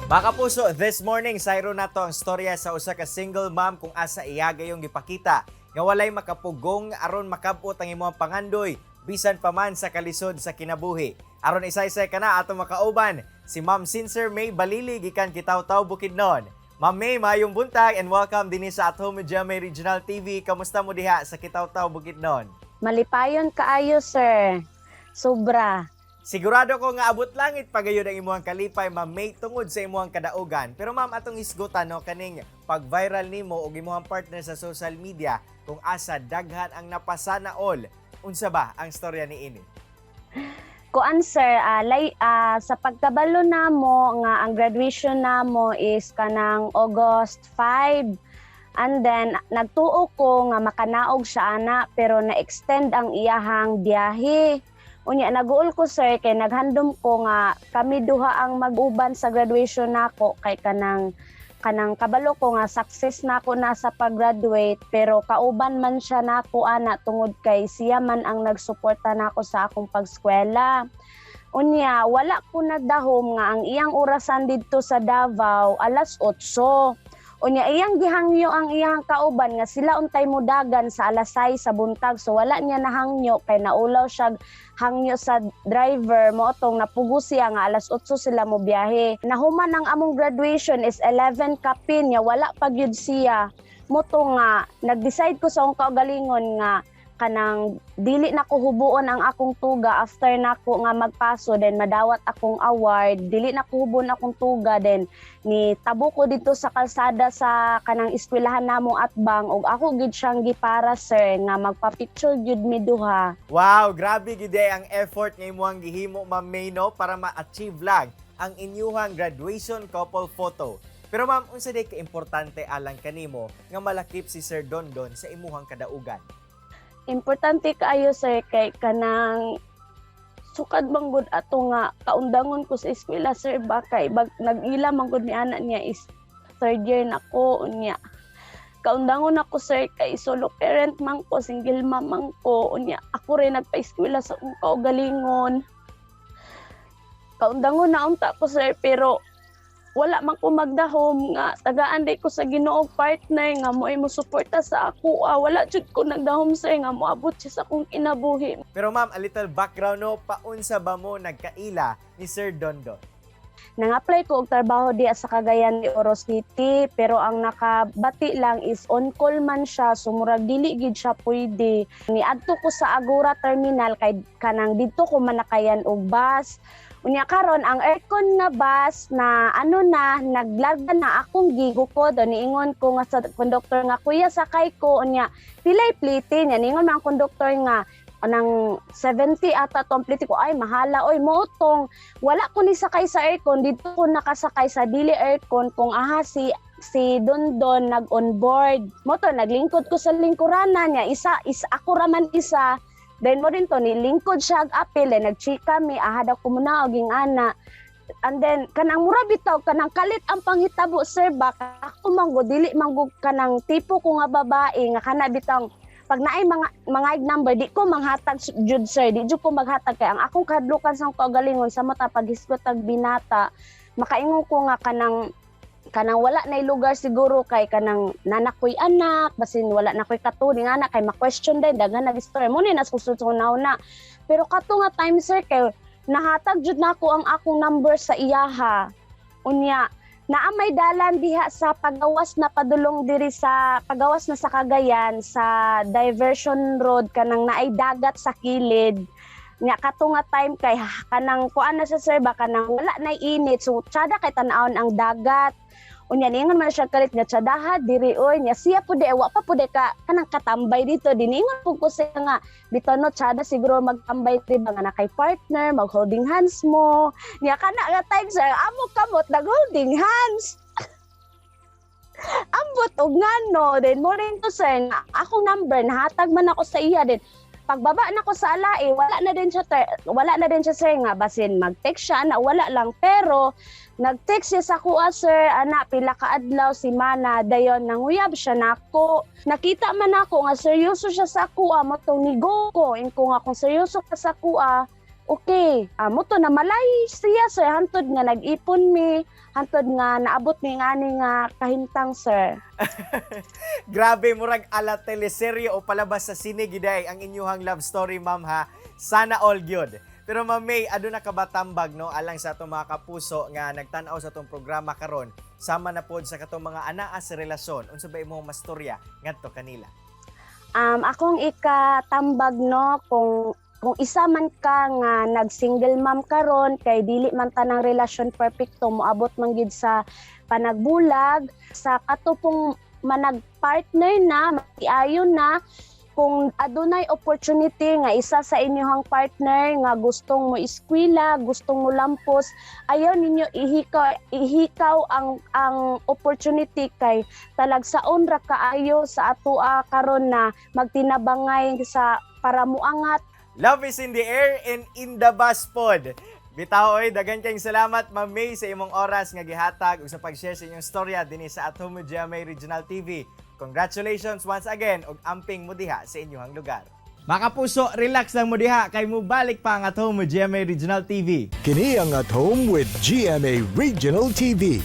Mga kapuso, this morning, sayro nato ang storya sa usa ka single mom kung asa iya gayong gipakita nga walay makapugong aron makabot ang imong pangandoy bisan pa man sa kalisod sa kinabuhi. Aron isaysay kana, ato makauban si Ma'am Sincere May Balili gikan Kitaw-Taw, Bukidnon. Ma'am May, maayong buntag and welcome dinhi sa At Home with GMA Regional TV. Kamusta mo diha sa Kitaw-Taw, Bukidnon? Malipayon kaayo, sir. Sobra. Sigurado ko nga abot langit pagayon ang imuhang kalipay, Ma'am May, tungod sa imuhang kadaugan. Pero ma'am, atong hisgutan, no, kaning pag-viral nimo og imuhang partner sa social media kung asa daghan ang napasana all. Unsa ba ang storya ni ini? Kuan, sir, sa pagkabalo namo nga ang graduation namo is kanang August 5. And then nagtuo ko nga makanaog siya ana, pero na-extend ang iyahang biyahe. Unya naguol ko, sir, kay naghandom ko nga kami duha ang mag-uban sa graduation nako, kay kanang kabalo ko nga success nako na sa pag-graduate, pero kauban man siya nako ana tungod kay siya man ang nagsuporta nako sa akong pagskwela. Unya wala ko nagdahom nga ang iyang orasan didto sa Davao alas 8. Unya iyang gihangyo ang iyang kauban nga sila untay mudagan sa alas 6 sa buntag. So wala niya nahangyo kay naulaw siya hangyo sa driver, mo tong napugo siya nga alas 8 sila mo biyahe. Nahuman ang among graduation is 11 kapin niya, wala pa gyud siya. Mo to nga nag-decide ko sa akong kaugalingon nga kanang dili na ko hubuon ang akong tuga after nako nga magpaso, then madawat akong award, dili na ko hubuon akong tuga. Then ni tabo ko dito sa kalsada sa kanang eskwelahan namo atbang og ako gid siyang gipara, sir, nga magpa-picture gyud mi duha. Wow, grabe gid ang effort nga imuhang gihimo, Ma'am May, no, para ma-achieve lang ang inyuhang graduation couple photo. Pero ma'am, unsa day ka-importante alang kanimo nga malakip si Sir Dondon sa imuhang kadaugan? Importante kaayo, sir, kay kanang sukad man gud ato nga kaundangon ko sa eskwela, sir, ba, kay bag nag-ila man gud ni ana niya is third year na ko. Unya kaundangon ako, sir, kay solo parent man ko, single mom man ko. Unya ako rin nagpa-eskwela sa akong kaugalingon. Kaundangon na unta ko, sir, pero wala man ko magdahom nga tagaan day ko sa Ginoo partner nga mo ay mo suporta sa ako. Ah, wala jud ko nagdahom, sir, nga moabot siya sa akong kinabuhi. Pero ma'am, a little background, no, paunsa ba mo nagkaila ni Sir Dondon? Nang-apply ko og trabaho diya sa Cagayan de Oro City, pero ang nakabati lang is on call man siya, so murag dili gid siya pwede. Niadto ko sa Agora Terminal kay kanang didto ko manakayan og bus. Unya karon ang aircon nga bus na ano na naglarga na, akong gigukod. Niingon ko nga sa conductor nga, "Kuya, sakay ko." Unya, "Pilay plite niya?" Niingon man ang conductor nga anang 70 ata tong plite ko. "Ay, mahala oy." Mo tong wala ko ni sakay sa aircon, dito ko nakasakay sa dili aircon kung aha si si Dondon nag on board. Mo to naglingkod ko sa lingkuranan niya, isa isa ako raman isa. Then mo rin to ni lingkod siya ag apil, then nagchika mi, aha daw ko muna og ana. And then kanang mura bitaw kanang kalit ang panghitabo, sir, ba. Ako man gud dili man gud kanang tipo ko nga babae nga kana bitang pag naay mga number di ko manghatag jud, sir, di jud ko maghatag, kay ang akong kahadlukan sa akong kaugalingon sa mata paghisgot ag binata, makaingon ko nga kanang wala na lugar siguro kay kanang nanakoy anak, basin wala na koy katuning anak, kay ma-question din, daghan nag story mo ni nas kusod sa una. Pero kato nga time, sir, kay nahatag jud nako ang akong number sa iyaha. Unya naa may dalan diha sa pagawas na padulong diri sa pagawas na sa Cagayan sa diversion road, kanang naay dagat sa kilid. Nya kato nga time kay kanang kuan na siya, sir, ba, kanang wala na init, so tsada kay tan-awon ang dagat. Unya niingon man siya kalit nga, "Tsadaha diri oy." Nya siya pud wa pa pud ka kanang katambay dito. Diningon pud ko siya nga bitaw no, tsada siguro magtambay di ba nga na kay partner, mag holding hands mo. Nya kana nga time, sir, amo kamot nag holding hands. Ambot og ngano. Then mo rin to, sir, nga akong number nahatag man ako sa iya. Din pagbaba na ko sa alae, wala na din siya wala na din siya, sir, nga basin mag-text siya na wala lang. Pero nag-text siya sa kuha, sir, ana pila ka adlaw, simana, dayon nanguyab siya nako. Nakita man ako nga seryoso siya sa kuha, mo tong nigo ko inko nga kung seryoso ka sa kuha, Okay, amo to na malay siya, sir, hantod nga nag-ipon mi, hantod nga naabot mi nga ani nga kahimtang, sir. Grabe, murag ala teleserye o palabas sa sine giday ang inyuhang love story, ma'am, ha. Sana all gyud. Pero Ma'am May, aduna ka ba tambag, no, alang sa atong mga kapuso nga nagtan-aw sa atong programa karon, sama na pod sa katong mga anaa sa relasyon? Unsa ba imong mastorya ngadto kanila? Akong ikatambag, no, kung isa man ka nga nag-single mom karon, kay dili man tanang relasyon perpekto, moabot man gid sa panagbulag. Sa kato pong manag-partner na, matiayon na, kung adunay opportunity nga isa sa inyong partner nga gustong mo eskwela, gustong mo lampos, ayaw ninyo ihikaw ihikaw ang opportunity kay talagsaon ra kaayo sa atoa karon na magtinabangay sa para muangat. Love is in the air and in the bus pod. Bitaw oy, daghan kayong salamat, Ma'am May, sa imong oras nga gihatag ug sa pag-share sa inyong storya dinhi sa At Home with GMA Regional TV. Congratulations once again ug amping mo diha sa inyong lugar. Mga kapuso, relax lang mo diha kay mubalik pa ang At Home with GMA Regional TV. Kini ang At Home with GMA Regional TV.